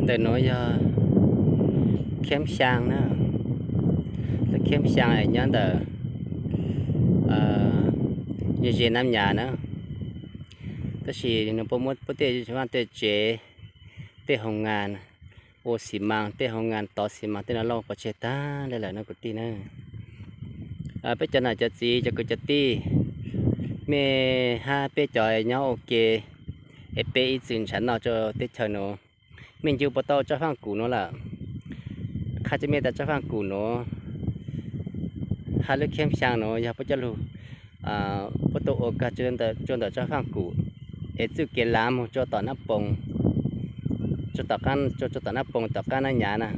Ntawm nuav yog Khiab Xyaa na, lub Khiab Xyaa nyob ntawm ze ze Nab Nyas na. Tab sis nws puab muab puab tej vaj tej tsev, tej hoo ngas ua xi mas, tej hoo ngas tov xi mas tej no loj pov tseg tag le lawm no kwv tij na. Peb cov nam cov txiv cov kwv cov tij, mej hab peb cov nyob ua ke es peb ib txwm ntshaw noj rua teb chaws nuav, mej ncu puas tau tsob faaj kum nuav lawm? Qha rua mej tas tsob faaj kum nuav hab lub Khiab Xyaa nuav yog puab coj lug, puab tuaj ua kag rua ntawm tsob faaj kum es txuj kev laav moog rua tom Nab Poos, rua tom Nab Poos tom qaab Nab Nyas na.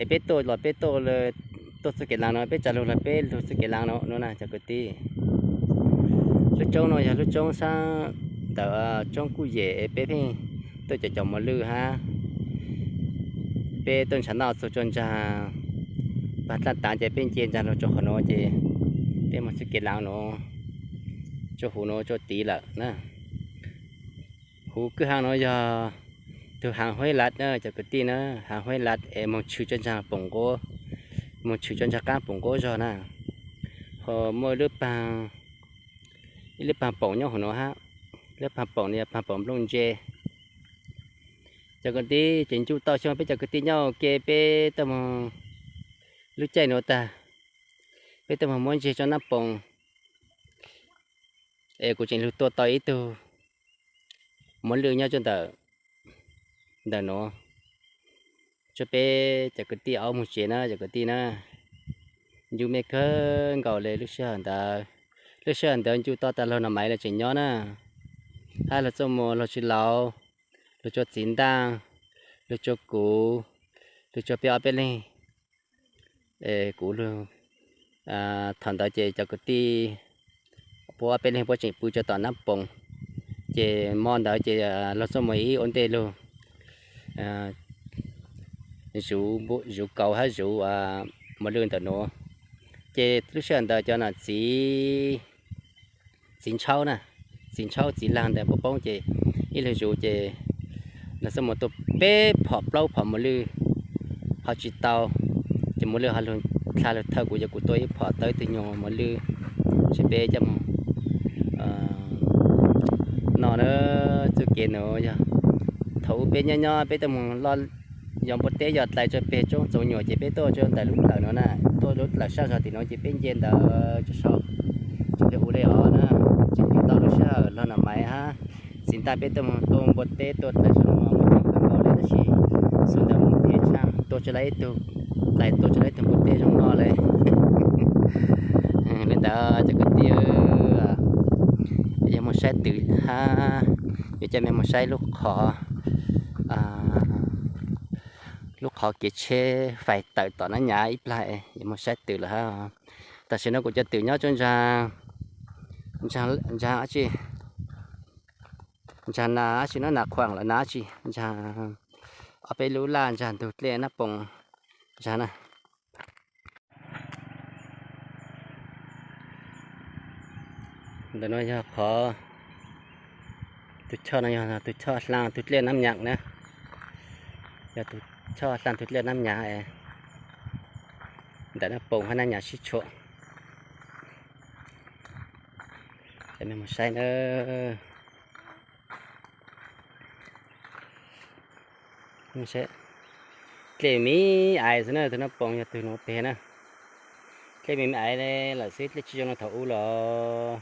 Es peb tuaj los peb tuaj, tuaj txuj kev laav nuav, peb tsa lug los peb lug txuj kev laav nuav na cov kwv tij. Lub roob nuav yog lub roob sab ntawm roob Kuj Yem es peb pheej tuaj cov cov mos lwj hab peb tuaj ntshaw noj txug rua nraag Pag Dlaaj Taav ces peb nce nraag lug rua qhov nuav ces peb moog txuj kev laav nuav rua huv nuav rua tid lawm na. Huv kwj ha nuav yog tug haav Huaib Lav na cov kwv tij na, haav Huaib Lav es moog tshwm rua nraag Poos Nquab, moog tshwm rua nraag qaab Poos Nquab zog na. Ho muaj ib lub paag, ib lub paag poom nyob huv nuav hab, lub paag poom nuav yog paag poom nplooj ntse. Cov kwv tij, ces ncu tau xyoo peb cov kwv tij nyob ua ke peb tuaj moog, lub caij nuav tag peb tuaj moog muab ntseg rua Nab Poos es kuv tseem lug tua tau ib tug mos lwj nyob rua ntawm, ntawm nuav rua peb cov kwv tij ob moog tsev na cov kwv tij na. Ncu mej kawg nkaus le lub sij hawm ntawd, lub sij hawm ntawd ncu tau tas luag Nom Maiv lawv tseem nyob na, hab luag Txooj Muas, luag Tsis Laus, luag Tsua Txiv Ntaaj, luag Tsua kuv, luag Tsua peb ob peb leeg. Kuv lug, thaum ntawd ces cov kwv tij puab ob peb leeg puab tseem pw rua tom Nab Poos, ces mo ntawd ces luag Txooj Muas ib ua ntej lug zuv kauv hab zuv mos lwj ntawm nuav. Ces lub sij hawm ntawd cov nam txiv, txiv Ntshaub na, txiv Ntshaub txiv Laag ntawd puab poob ces ib leeg zuv ces luag Txooj Muas tua peb phom plaub phom mos lwj ho tsis tau, ces mos lwj ho lug dlha lug thawj kuv, yog kuv tua ib phom tau ib tug nyuag mos lwj, ces peb coj moog noj na. Txuj kev nuav yog thaum ub peb nyob nyob peb tuaj moog yos npua teb yos dlais rua peg roob txoov nyuam ces peb tuaj rua ntawm lub dlawm nuav na, tuaj lub dlawm sab zog tim nuav ces peb nce ntawd rua saum, rua peg ua le os na. Tseem ncu tau lub sij hawm luag Nom Maiv hab Txiv Ntaaj peb tuaj moog tua npua teb tua dlawm saum no mas ces kawg nkaus le tab sis xub ntawd moog phem tshaj, tua tsis tau ib tug, dlais tua tsis tau ib tug npua teb zoo noj le. Le ntawd cov kwv tij, yog moog saib twm hab, yuav coj mej moog saib lub qhov, lub qhov kev tsheb fais tawm tom Nab Nyas ib plag, yuav moog saib twm lawm hab. Tam sim no kuv cov twm nyob rua nraag, nraag dab tsi, nraag nas dab tsi na, nas khuam los nas dab tsi, nraag ob peb lub laj nraag ntug dlej Nab Poos nraag na. Ntawm no yog qhov, tus choj no yog tus choj dlaa ntug dlej Nab Nyas na, yog tus choj dlaa ntug dlej Nab Nyas ntawm Nab Poos hab Nab Nyas sib tshuam. Coj mej moog saib na. Dlej me me aiv xwb na, tug Nab Poos yog tug nuav peg na. Dlej me me aiv lawm xwb, dlej tsis zoo le thaum ub los.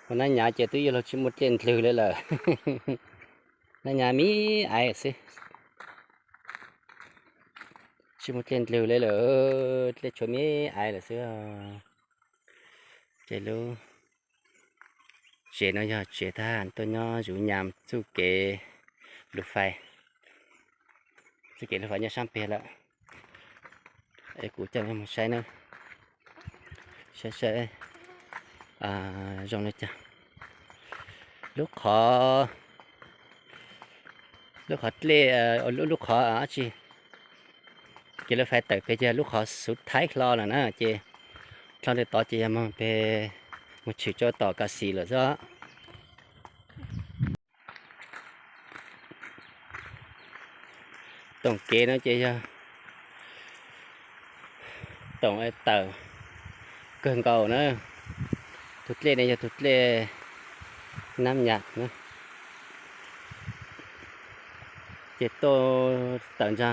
Ua Nab Nyas ces twb yuav luag tsis muaj dlej ndlwg le lawm. Nab Nyas me aiv xwb, tsis muaj dlej ndlwg le lawm, dlej tshuav me aiv lawm xwb. Ces lub tsev no yog tsev thab ham tuaj nyob zuv nyas txuj kev lug fais, txuj kev lug fais nyob sab peg lawm. Es kuv coj mej moog saib na, saib saib zoo le caag. Lub qhov, lub qhov dlej, lub qhov dab tsi, kev lug fais tawm peg yog lub qhov xuv thaib hlo lawm na, ces dlhau ntawm tod ces yog moog peg, moog tshwm rua tom Kav Xim lawm xwb. Toom kev no ces yog toom tawm kawg nkaus na. Tus dlej no yog tus dlej Nab Nyas na. Ces tuaj tawm ntsa,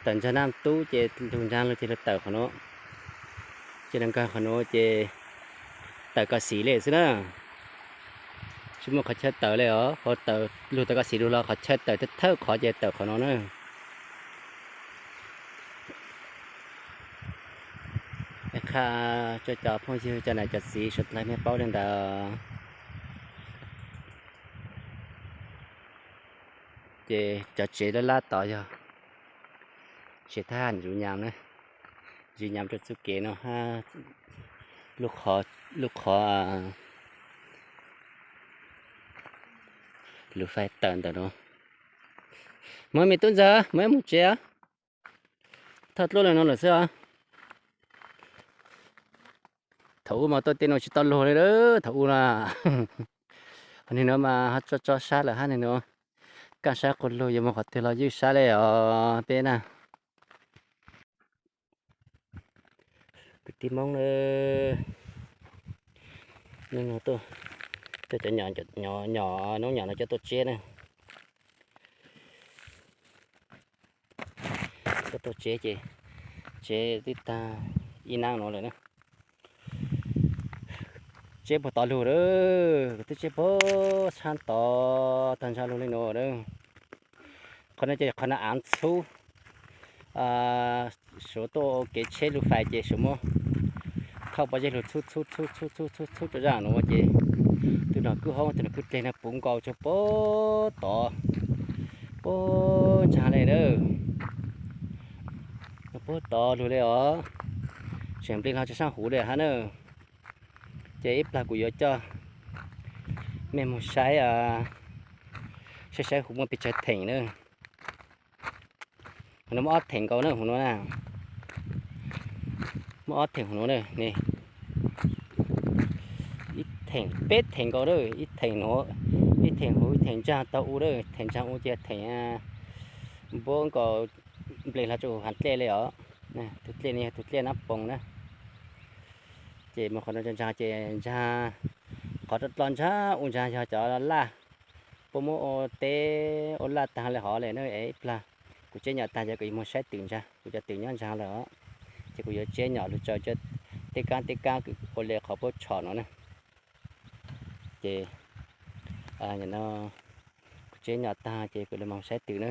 tawm ntsa Nab Tub ces lug ntsa lug ces lug tawm qhov nuav. Ces lug nkag qhov nuav ces tawm Kav Xim le xwb na. Tsis muaj qhov chaw tawm le os, qhov tawm lug tawm Kav Xim lug los qhov chaw tawm thawj qhov ces tawm qhov nuav na. Qha rua cov phooj ywg cov nam cov txiv suav dlawg mej paub le ntawd. Ces cov tsev lab lab tod yog tsev thab ham Zub Nyas na, Zub Nyas rua txuj kev no hab lub qhov lub fais tawm ntawm no. Mog, me tub ntxawg, mog, ib moog tsev, thawj dluab le no lawm xwb os. Thaum ub mas tuaj tej no tsis tau lug le, thaum ub na. Hos nwg nuav mas ho tso tso sab lawm hab nwg nuav, kaaj sab quas lug yuav moog qhov twg los ywj sab le os peb na. Kwv tij Moob na, cov nyom noob nyom no coj tuaj tseb na. Coj tuaj tseb ces tseb tib tag ib nab nuav lawm na. Tseb puag tod lug lawm, twb tseb puag tshab tod tag ntsha lug le nuav lawm. Qhov no ces qhov no av txhub, suav tuaj ua kev tsheb lub fais ces suav muab thauj pob zeb lug txhub txhub txhub txhub txhub txhub rua zaj nuav ces tug nom kwj hoob tug nom kwj dleg no puv nkaus rua puag tod, puag ntsag le na. Puag tod lug le os, tseem nplij hlo rua sab huv le hab na. Ces ib plag kuv yuav coj mej moog saib, saib saib huv muaj pes tsawg theem na. Huv nuav muaj ob theem nkaus na, huv nuav na. Muaj ob theem huv nuav na, ib theem, peb theem nkaus na, ib theem nuav, ib theem huv, ib theem ntsaag taug u na, theem ntsaag u ces theem npuab nkaus nplej hlo rua huv dlej le os. Tug dlej no yog tug dlej Nab Poos na. Ces moog qhov no ntsaag ces ntsaag, qhov dloj ntsaag u ntsaag yog cov laj, puab muab ua teb ua laj taag le hov le na. Es ib plag kuv tseb nyom taag ces kuv yuav moog saib twm ntsaag, kuv cov twm nyob ntsaag lawm os. Ces kuv yuav tseb nyom lug tsaws tej kaab tej kaab ua le qhov puab tshom no na. Ces no kuv tseb nyom taag ces kuv le moog saib twm na.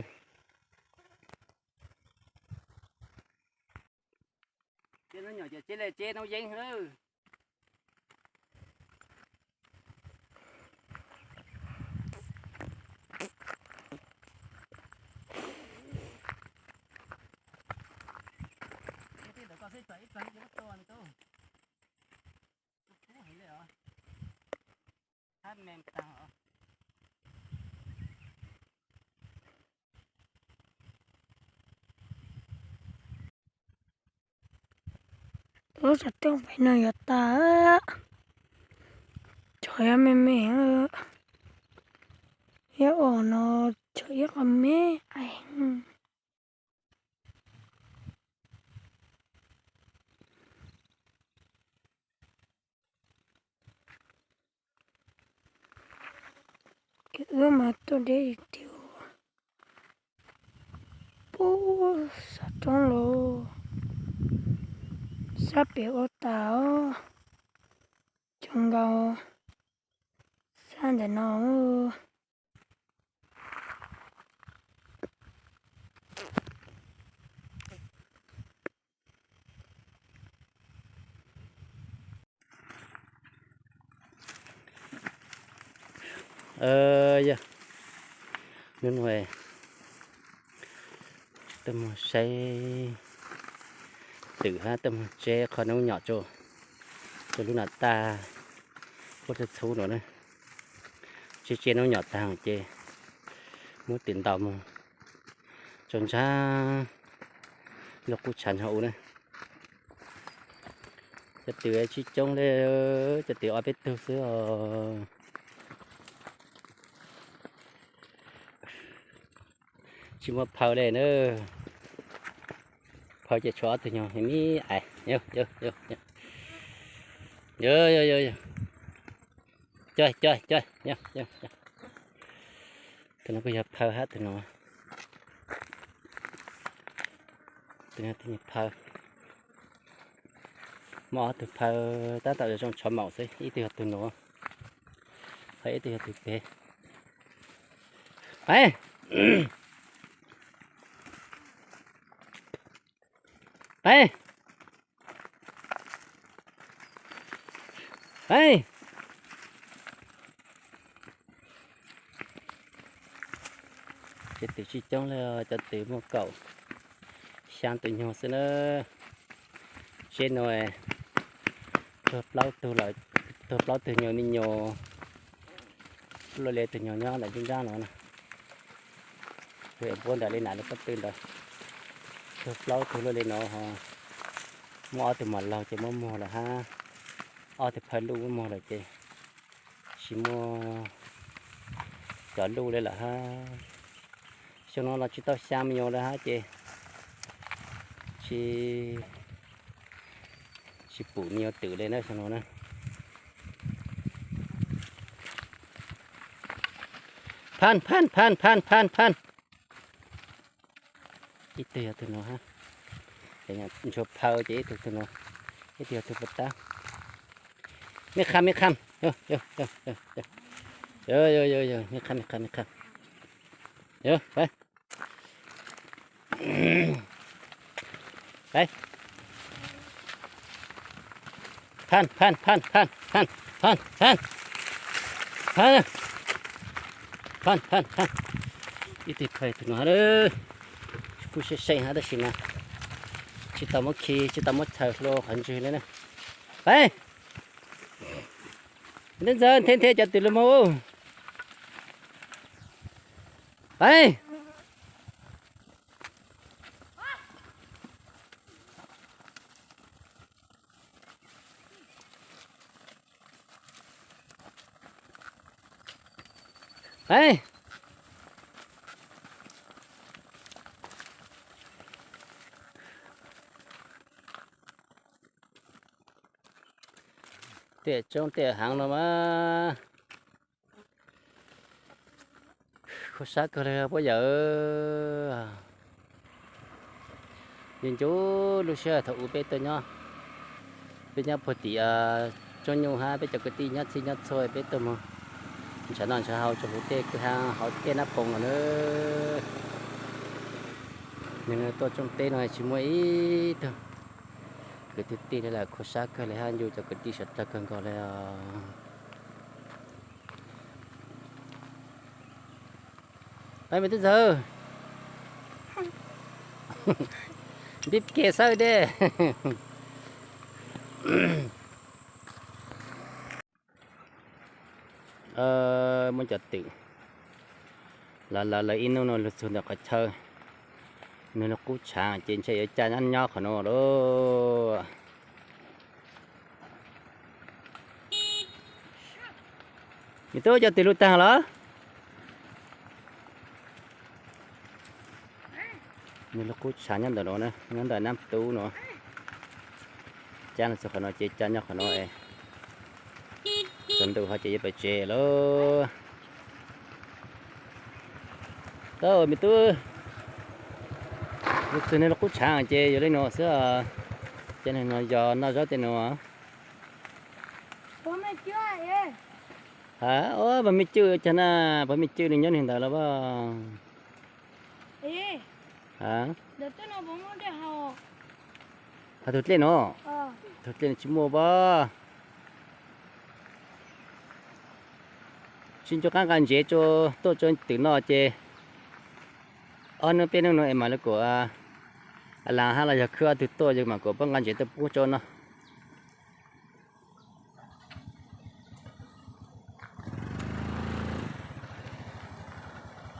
Tseb noob nyom ces tseb le tseb noob yeeb lawm. Tej ntawm ko xwb tsom ib plag ib tua me tub. Kub heev le os. Hab me taag os. Lub xov tooj pem no yuav tag, tsom ib me me, ib os no tsom ib qho me. Wb mas tuaj deb tiag, puag xov tooj los sab pem ua tas os, coob nkaus sab ntawm no. Yog hnub no tuaj moog saib twm hab tuaj moog tseb qhov noob nyom rua, rua lub no tag, puab txhub txhub no na. Tseb tseb noob nyom taag ces muab twm ntaus moog rua ntsaag, lug qub tshav ntsaag u na. Cov twm tsis coob le, cov twm ob peb tug xwb os. Tsis muaj phaw li na. Phaw ces tshuav ob tug nyuag me me ais. Yog, yog, yog, yog. Coj, coj, coj. Tus no kuj yog phaw hab tus no. Tus no tus nyuag phaw. Muaj ob tug phaw tab tom zoo tshov maum xwb, ib tug yog tus nuav, ho ib tug yog tus pem. Peb, peb, peb. Ces twm tsis coob li, cov twm muaj kaum xyaa tus nyuag xwb na. Tsheb no tuag plaub tug lawm, tuag plaub tug nyuag me nyuam, luaj li tus nyuag nyob ntawm nruab nrab no na. Tus puab ntawm li nam li pob tw ntawd, tuag plaub tug luaj li no ho, muaj ob tug mos laug ces muab muag lawm hab, ob tug phawj luj muab muag lawm ces tsis muaj cov luj li lawm hab. Xyoo no los tsis tau xyaa me nyuam lawm hab ces tsis, tsis pum me nyuam twm li na xyoo no na. Phan, phan, phan, phan, phan, phan. Ib tug yog tug no hab, ntsuag phaw ces ib tug tug no, ib tug yog tug puag ta. Me kham, me kham, me kham, me kham. Phan, phan, phan, phan, phan, phan, phan, phan, phan, phan. Ib tug phaw tug no hab, kuj seej seej hab tab sis mas tsis tau muab khi, tsis tau muab chaw hlua qhov ntswg li na. Peb, ntej ntxawg nthe nthe cov twm lug moog. Peb. Peb. Tiam tsoob tiam heev no mas khuv sab kawg li puab yawm. Ncu ncu lub sij hawm thaum ub peb tuaj nyob, peb nyob puag tim tsoob nyuj hab peb cov kwv tij nyob txhij nyob txhua peb tuaj moog ntshaw noj ntshaw haus rua huv tej kwj ha hauv tej nab poos no na. Nwg tuaj tsoob teb no tsis muaj ib tug kwv tug tij li lawm, khuv sab kawg li hab ncu cov kwv tij suav dlawg kawg nkaus li os. Peb me tub ntxawg, npib ke xawb dej. Muab cov twm los lawv ib nub no lug txug ntawm qhov chaw, nwg lug qub tshaav ces ntshe yuav ca nyob qhov no lauj. Me tub, cov twm lug taag los? Nwg lug qub tshaav nyob ntawm no, nyob ntawm nab tub no. Ca lug txug qhov no ces ca nyob qhov no es tsaus ntuj ho ces yuav pem tsev lauj. Tau me tub, lug txug nwg lug qub tshaav ces yuav li no xwb. Ces nwg no yog noj zaub tej no. Ha, ua pog Mej Cwj caag na, pog Mej Cwj nwg nyob nwg ntawd los as. Ha, tug dlej no, tug dlej no tsis muaj as. Tsis nco qab nqa ntsev tuaj rua twm noj ces ob nub peb nub no es mam li kuas, a, laag hab los yog khwb ob tug tuaj yog mam kuas puab nqa ntsev tuaj pub rua noj.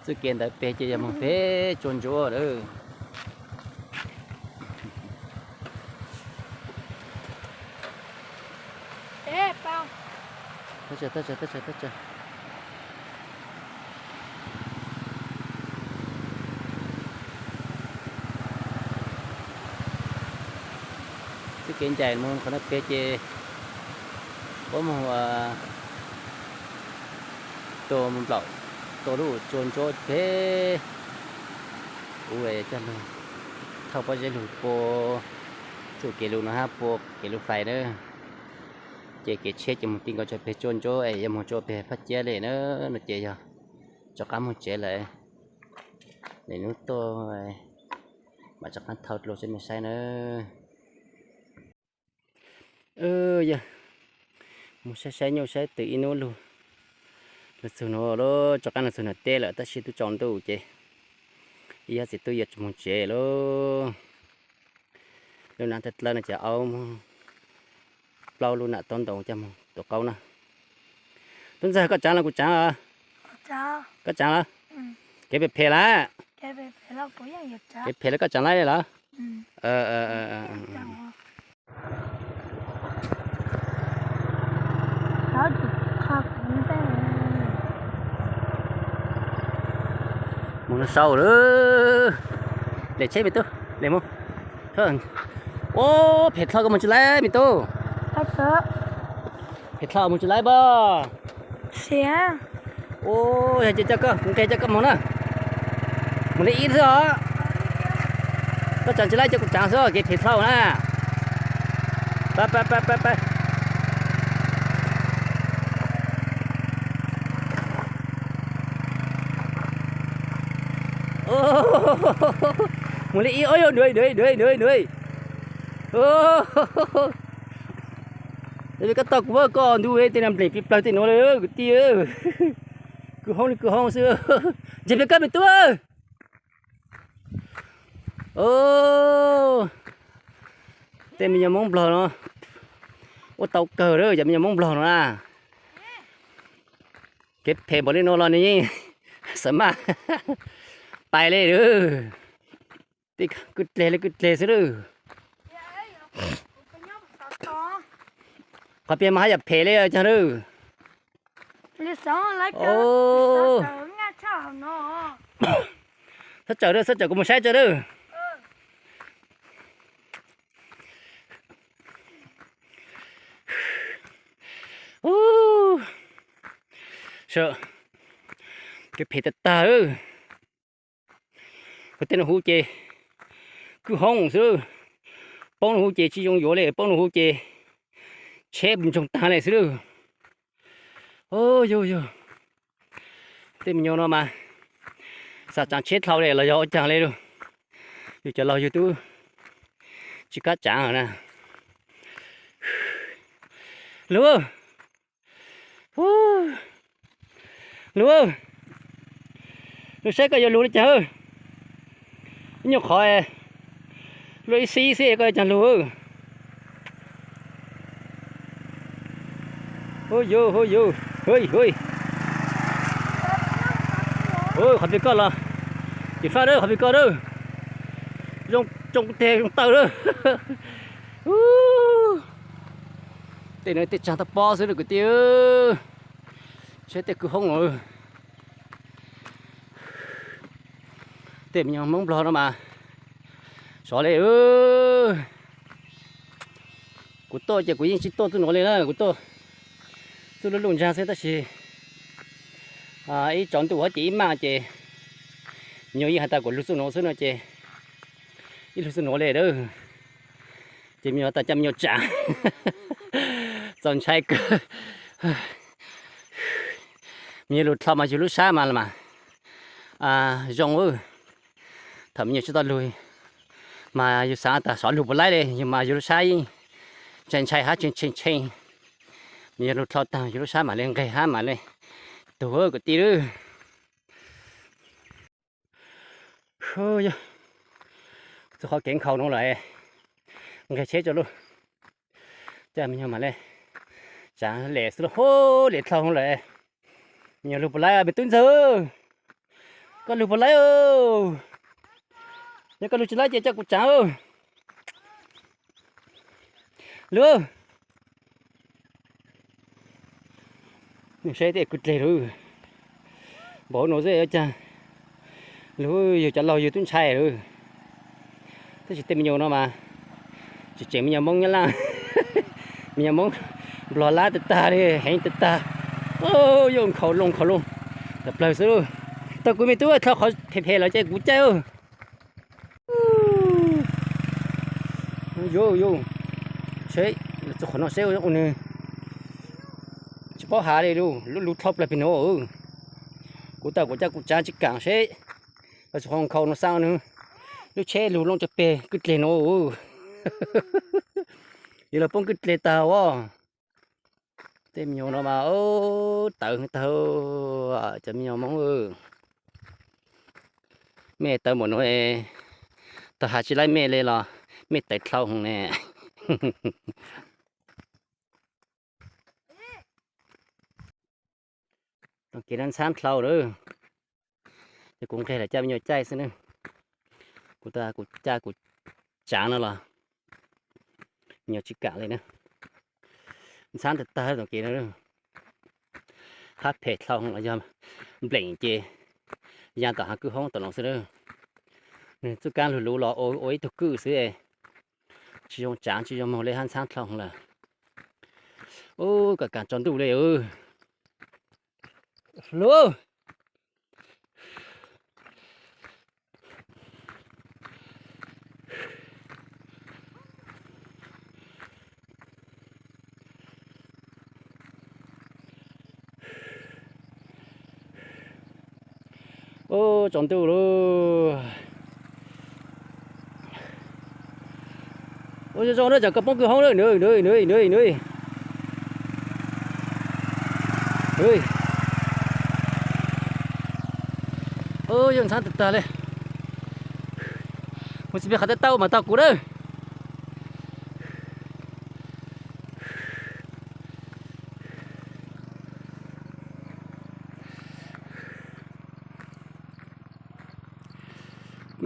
Txuj kev ntawd peg ces yog moog peg tsua ntsuav lawm. kev ncaim mus qhov no pem ces puab moog tua nplaum, tua lub tsua ntsuab pem ub, coj lug thauj pob zeb lug pua txuj kev lug no hab pua kev lug fais na. Ces kev tshiab ces moog ti nkaus tsua peg tsua ntsuab es yuav moog tsua peg Phab Ciab le na, no ces yog rov qaab moog tsev lawm. Lwm nub tuaj mam rov qaab thauj dlua rua mej saib na. Yog moog saib saib nyuj saib twm ib nub lug, lug txug nuav lawm, rov qaab lug txug nuav teb lawm tab sis tub tsaus ntuj ces ib yam txiv tub yuav moog tsev lawm. Lub nam dlawb dlawb no ces aub moog plaub lub nam tob ntoo coj moog tua qaub na. Tub ntxawg, koj tsaav los kuv tsaav? Koj tsaav los? Kev phem phem lawm. Kev phem lawm koj tsaav lawm los? Mus no sau lawm. Le tsheb me tub, le mus. Ua phem dlhau koj mus tsi laib me tub. Phem dlhau mus tsi laib pob. Ua yog ces coj koj, kuv nqeg coj koj mus na. Mus le ib xwb os. Koj tsaav tsi laib coj kuv tsaav xwb, kev phem dlhau na. Pab pab pab pab pab. Mus le ib, ua yog duav duav duav duav. Koj tau kuv, koj ntu tej nam npleem plig plawg tej nuav le kwv tij. Kws hoob le kws hoob xwb. Ntse plig koj me tub. Tej me nyuam Moob Nplog no ua tau kawg lawm, cov me nyuam Moob Nplog no na. Kev phem npaum le nuav los nws yeej xav maj pais le lawm. Tej kwj dleg le kwj dleg xwb lawm. Qhov piag mas haj yam phem le caag lawm. Txhob tsawm lawm, txhob tsawm, kuv mus saib tso lawm. Kev phem tag tag. Kuv tej nub huv ces kwj hoob xwb, poob nub huv ces tsis zoo yuav le, poob nub huv ces tsheb ntsoog tag le xwb lawm. Yug yug, tej me nyuam no mas xav tsaav tsheb dlhau le los yog ua caag le lawm, yug cov laug yug tub tsis kam tsaav na. Lug, lug, lug saib koj yuav lug le caag. Ib nyuag qhov luaj ib xib xwb koj yuav caag lug. Qhov plig koj los, cim faj lawm, qhov plig koj lawm. Zoo tsoo teg zoo taw lawm. Tej no tej tsaag toj pob xwb lawm kwv tij. Saib tej kwj hoob. Tej me nyuam Hmoob Nplog no mas sov le. Kuv tuaj ces kuv yeej tsis tuaj txuj nuav le na, kuv tuaj txuj luj luj ntsaag xwb tab sis ib tsaus ntuj hab ces ib maj ces me nyuam yeej has tas kuas lug txuj nuav xwb no ces ib lug txuj nuav le lawm. Ces me nyuam tas coj me nyuam tsaav txaus ntshai kawg. Me nyuam lug dlhau mas yug lub sab mas mas zoo. Thaum me nyuam tsis tau lug mas yug xaav tas xyov lug puas laib le, yug mas yug lub sab yeej ntshai ntshai hab tshee tshee tshee. Me nyuam lug dlhau taag yug lub sab mam le nqeg hab mam le tug kwv tij lawm. Yog txug qhov kev nkhaus nuav lawm, nqeg tsheb tso lauj. Coj me nyuam mam le tsaav le xwb lauj. Hub, le dlhau lawm. Me nyuam lug puas laib me tub ntxawg? Koj lug puas laib? Yog koj lug tsis laib ces coj kuv tsaav. Lug, saib tej kwj dleg lawm. Npaum nuav xwb ua caag lug yug cov laug yug tub ntshai lawm. Tab sis tej me nyuam no mas Tseem tseem me nyuam Hmoob Nyab Laj, me nyuam Hmoob Nplog Lab tag tag li, heev tag tag. Yuav nkhaus loo nkhaus loo tawm plawg xwb. Tau kuv me tub, dlhau qhov phem phem los ces kuv caij. Yuav, yuav, seb, txog qhov no seb ua nws tsis paub hav li lub lub lug dlhau plaws pem no. Kuv tau kuv caj kuv tsaav tsis kaam seb, los txog qhov nkhaus no xaa nws lub tsheb lug loo rau peg kwj dleg no. Yuav los poob kwj dleg tag os. Tej me nyuam no mas tawv tag, cov me nyuam Hmoob. Mej tawv npaum no, tau has tsis laib mej li los mej tawv dlhau heev ne. Tau kev no ntxhab dlhau lawm. Ces kuv nqeg los caj me nyuam caij xwb na. Kuv tau kuv caj kuv tsaav no los me nyuam tsis kam li na. Ntxhab tag tag tau kev no. Hab phem dlhau los yog npleem ces yaa tom hav kwj hoob tom no xwb na. Nws txuj kaab lug luv los ua ib tug kwj xwb, tsis zoo tsaav tsis zoo moog li, hab ntxhab dlhau lawm. Ub, kam kaam tsaus ntuj li. Lug. Ub, tsaus ntuj lauj. Ub, zoo zoo na, tseem koj poob kwj hoob lawm nws, nws, nws, nws, nws. Ub, yuav ntxhab tag tag li. Mus tsis peg qhov tab tau mas tau kuv na.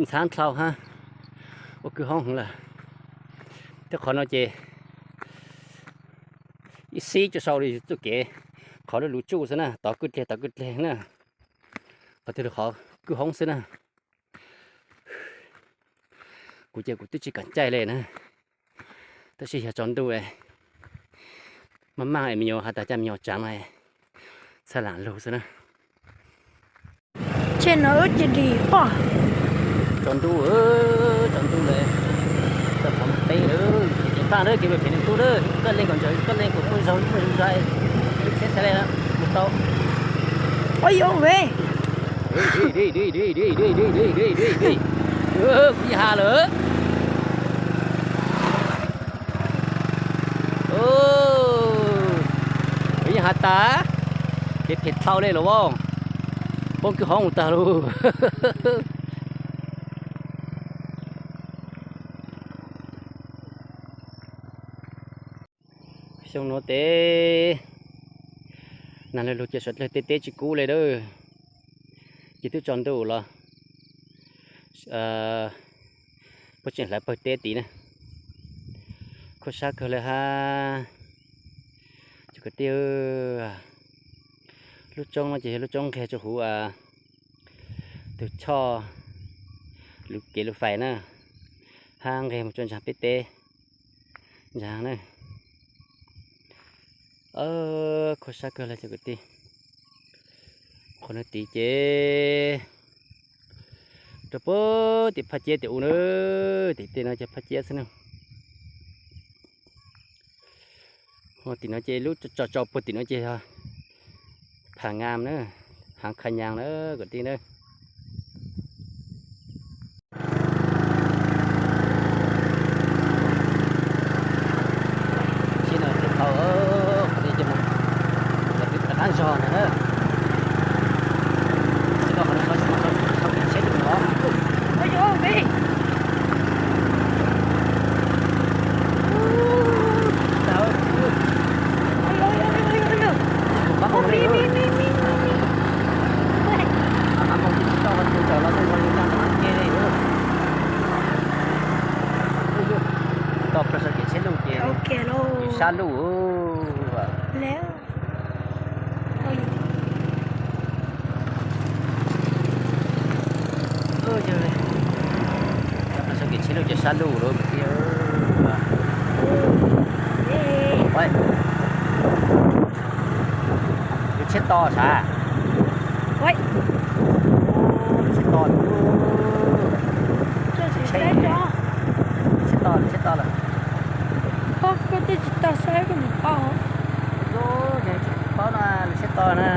Ntxhab dlhau hab, ua kwj hoob heev lawm. Tej qhov no ces ib xib tso sau li txuj kev, qhov lub luv tsuj xwb na, tov kwj dleg tov kwj dleg na. Qhov twg los qhov kwj hoob xwb na. Kuv ces kuv twb tsis kam caij li na, tab sis yog tsaus ntuj, maj maj es me nyuam has tas caj me nyuam tsaav no, txhaj laam lug xwb na. Tshe no wb cia li poj. Tsaus ntuj, tsaus ntuj lawm, tau qhov teb lawm, ces faaj lawm kev phem phem nws tub lawm, koj leej kom ntsaws koj leej kom muaj zog muaj zog, tsheb txhad li mus tau. Ua yuav ve. Kuv yeej has lawm. Kuv yeej has tas, kev phem dlhau li los as, poob kwj hoob tag lauj. Xyoo nuav tes nag lug lug ces suav dlawg tej teb tsis kub li lawm, ces twb tsaus ntuj los puab tseem hlawv pawg teb tid na. Khuab sab kawg li hab. Cov kwv tij, lub roob no ces yog lub roob nqeg rua huv tug choj lub kev lub fais na, hab nqeg mus rua ntsaag peb teb ntsaag na. Khuab sab kawg li cov kwv tij. Qhov no tid ces rua puag tim phaj ciab tim u na, tim tej no ces phaj ciab xwb na. Ho tim no ces lub tso tso puag tim no ces yog Pham Nyas na, haav Kha Nyas na kwv tij na. Tsheb no tau, qhov no ces mus qhov twg rov qab zog ntag na. Tsis tau qhov no tau tsis tau tsheb tus no. Tau plaws saum kev tsheb luj ces sab luj. Tau plaws saum kev tsheb luj ces sab luj lawm kwv tij. Ua, lub tsheb to sav. Ua, lub tsheb to, lub tsheb to, lub tsheb to lawm. Koj tej tsis tau saib koj mus paub. Paub na, lub tsheb to na.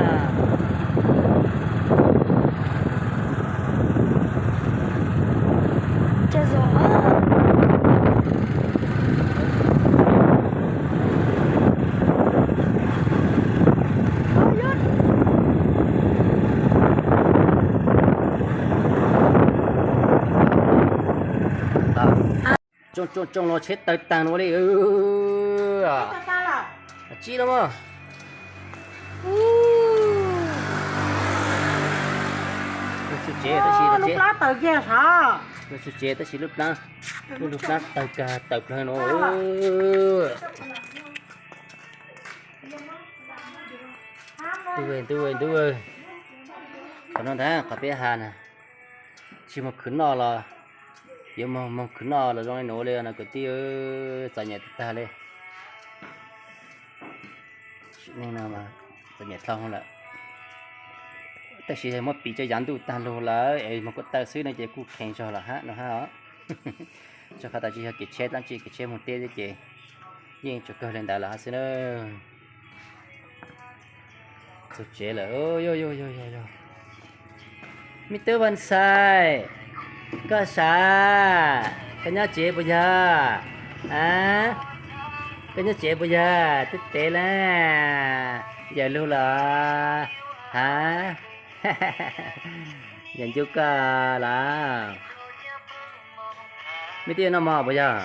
Tsoo tsoo tsoo los tsheb tawg tag no li. Tsib los mas. Lub tsev tab sis, lub tsev tab sis lub plab, lub plab tawg kag tawm plawg no. Ntuj, ntuj, ntuj. Qhov no ntag qhov peb has na. Tsis muaj khwv noj los, yuav muaj khwv noj los zoo li nuav li no kwv tij, txom nyem tag li. Sim neej no mas txom nyem dhau lawm, tab sis muab piv cov yav ntuj tag lug lawm es moog kuaj tawg xwb no ces kuj kheev zog los hab no hab os. Rua qhov tas tsis yog kev tsheb dlaab tsi, kev tsheb moog teb xwb ces yeej tsuas kawg le ntawd los hab xwb na. Txug tsev lawm. Me tub Vaj Xais, koj sav, koj nyob tsev puas yog? A, koj nyob tsev puas yog? Twb tev lawm, yawm lug los? Ha, yawm ncu koj los? Me tub yuav noj mov puas yog?